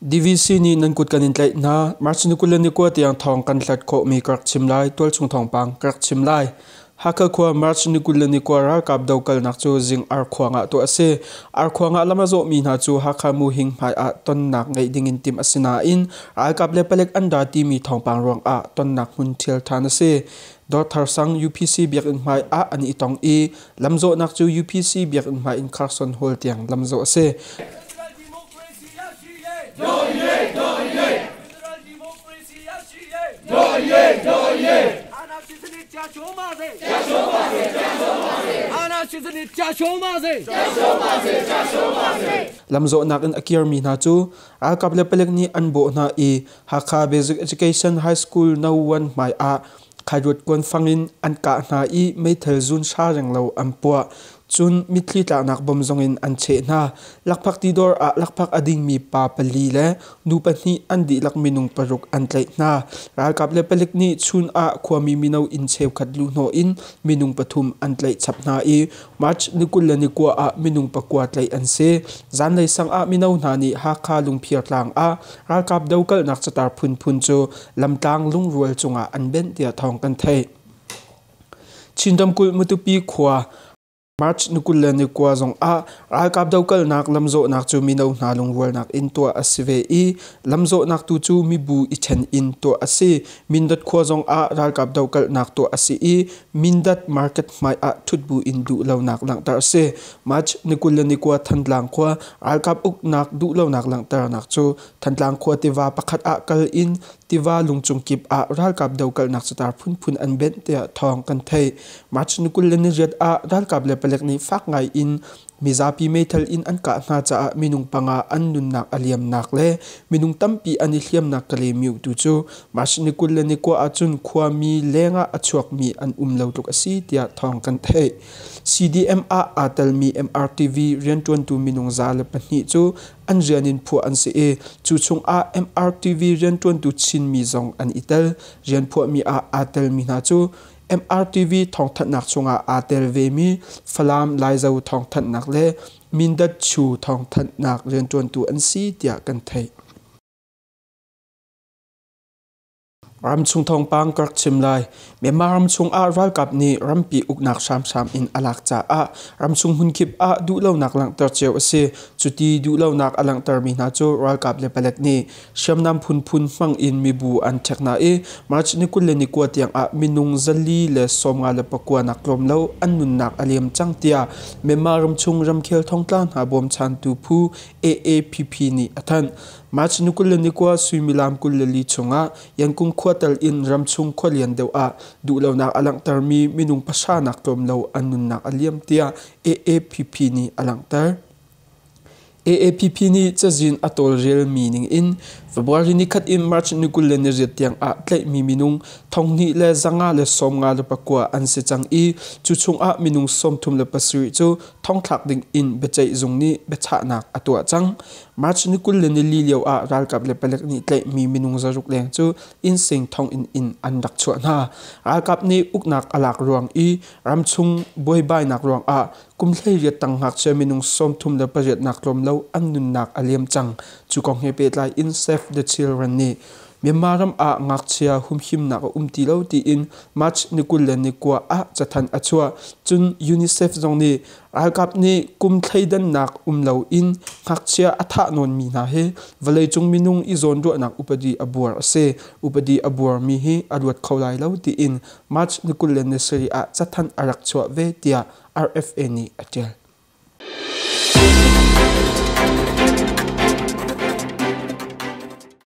DVC nih nan kut kan in tlaih hna. March ni 21 tiang thawng kan hlat khawhmi ka rak chim lai. Tualchung thawngpang ka rak chim lai. Hakha khua March ni 21 ralkap dokalnak cu zing arkhuang ah tuah a si. Arkhuang ah lam a zawhmi hna cu Hakha Muhing hmai ah tonnak ngeih ding in timh a si nain ralkap le palek an ra timi thawngpang ruang ah tonnak hmun ṭhial ṭhan a si. Dawrthar sang UPC biakinn hmai ah an i tong i lamzawhnak cu UPC biakinn hmai in Carson Hall tiang lamzawh a si. Lamzawhnak in a kirmi hna cu ralkap le palek nih an bawh hna i Hakha Basic Education High School No. 1 hmai ah Khairuat kuanfang in an kah hna i meithal zun hra renglo an puah. Cun mitthli tlaknak bom zongin an cheh hna. Lakphak tidawr ah lakphak a dingmi pa pali le nu pahnih an dihlak minung paruk an tlaih hna. Ralkap le palik nih chun ah khuami mino inn cheukhat luhhnawh in minung pathum an tlaih chap hna i March ni 29 ah minung pakua tlaih an si. Zanlei sang ah mino hna nih Hakha Lungphir tlang ah ralkap dokalnak catar phunphun cu lamtlang lungrual cungah an benh tiah thawng kan theih. Chin ramkulh Matupi khua March ni 29 zong ah ralkap dokalnak lamzawhnak cu mino hna lungrualnak in tuah a si ve i lamzawhnak tu cu mibu i ṭhen in tuah a si. Mindat khua zong ah ralkap dokalnak tuah a si i Mindat market hmai ah ṭhutbu in duhlonak langhter a si. March ni 29 Thantlang khua ralkap uknak duhlonak langhternak cu Thantlang khua tiva pakhat ah kal in tiva lungcung kip ah ralkap dokalnak catar phunphun an benh tiah thawng kan theih. March ni 28 ah ralkap le palek nih fak ngai in mizapi meithal in an kah hna caah minung panga an nunnak a liamnak le minung tampi an i hliamnak Kalaymyo tu cu March ni 29 ahcun khuami lengah a chuakmi an um lo tluk a si tiah thawng kan theih. CDM ah aa telmi MRTV rianṭuantu minung 102 cu an rian in phuah an si i cu chungah MRTV rianṭuantu Chinmi zong an i tel. Rian phuahmi ah aa telmi hna cu MRTV thawngthanhnak chungah aa tel vemi Falam Laizo thawngthanhnak le Mindat Chu thawngthanhnak rianṭuantu an si tiah kan theih. Ramchung thawngpang ka rak chim lai. Myanmar ramchung ah ralkap nih rampi uknak hramhram in a lak caah ramchung hmunkip ah duhlonak langhter cio a si. Cuti duhlonak a langhtermi hna cu ralkap le palek nih hriamnam phunphun hmang in mibu an ṭhek hna i March ni 29 tiang ah minung 459 nak tlawm lo an nunnak a liam cang tiah Myanmar ramchung ramkhel thongtla hna bawmchantu phu AAPP nih a thanh. March ni 29 suimilam 24 chungah Yangon khua tal in ramchung khualian deuh ah duhlonak a langhtermi minung pahra nak tlawm lo an nunnak a liam tiah AAPP nih a langhter. AAPP nih cazin a tawlrelmi ning in February ni khat in March ni 28 tiang ah tlaihmi minung 2,559 an si cang i cu chungah minung 37 cu thongthlak ding in biaceih zung nih biachahnak a tuah cang. March ni 24 lio ah ralkap le palek nih tlaihmi minung zaruk leng cu innsing thonginn in an rak chuah hna. Ralkap nih uknak a lak ruang i ramchung buaibainak ruang ah kum 18 tang ngakchia minung 38 nak tlawm lo an nunnak a liam cang. Cu kong he pehtlai in Save the Children nih Myanmar ram ah ngakchia humhimnak a um ti lo tiin March ni 29 ah cathanh a chuah. Cun UNICEF zong nih Ralkap nih kum thleidannak um loin ngakchia a thah nawnmi hna hi vawleicung minung i zawnruahnak upadi a buar a si. Upadi a buarmi hi a luat kho lai lo tiin March ni 27 ah cathanh a rak chuah ve tiah RFA nih a ṭial.